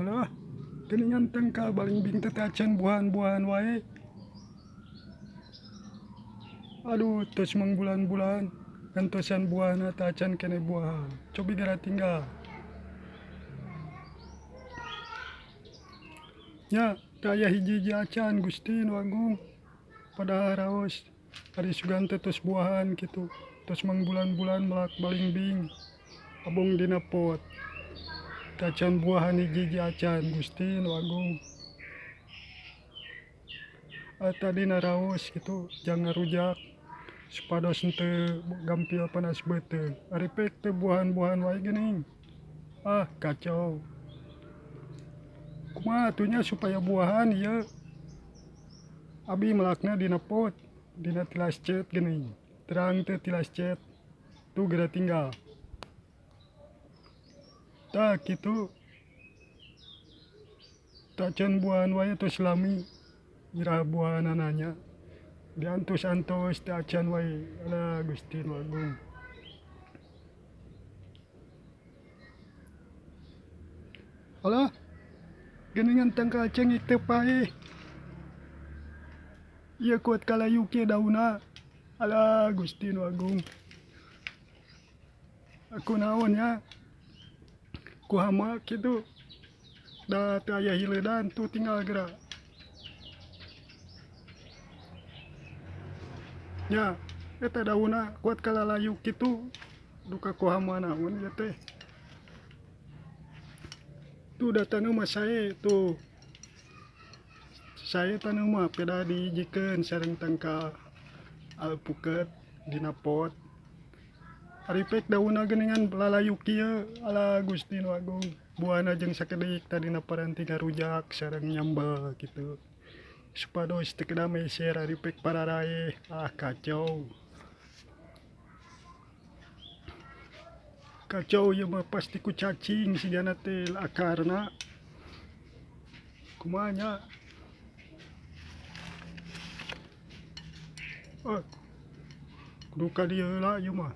Alah, geuningan tangkal balingbing teh acan buahan-buahan wae. Aduh, tos mangbulan-bulan gantosan buahna teh acan keneh buahan. Cobi geura tinggal. Nya, teu aya hiji-hiji acan Gusti nu Agung. Padahal raos ari sugan teh tos buahan kitu. Tos mangbulan-bulan melak balingbing abong dina pot. Teu acan buahan hiji-hiji acan Gusti nu Agung. Tadi naraos kitu jang ngarujak supados henteu gampil panas beuteung. Ari pek teu buahan-buahan wae geuning. Ah kacau. Kumaha atuh nya supaya buahan ieu. Abi melakna dina pot, dina tilas cet geuning. Terang teu tilas cet. Tuh geura tinggal. Tah kitu. Tacan buahan wae tos lami iraha buahanana nya. Diantos-antos teh acan wae alah Gusti nu Agung. Alah geuningan tangkal cengek teh paeh. Ieu kuat kalayu kieu daunna. Alah Gusti nu Agung. Aku naon nya ku hama kitu da teu aya hileudan tuh tinggal geura. Nya eta daunna kuat kalalayu kitu duka ku hama naon ieu teh. Tuh da taneuh mah sae tuh. Sae taneuh mah peda dihijikeun sareng tangkal alpuket dina pot. Ari pek daunna geuningan lalayu kieu alah Gusti nu Agung buahna jeung sakedik tadina paranti ngarujak sareng nyambel kitu supados teu kedah meser ari pek pararaeh ah kacau. Kacau ieu mah pasti ku cacing sigana teh akarna kumaha nya. Oh, kudu ka dieu heula ieu mah.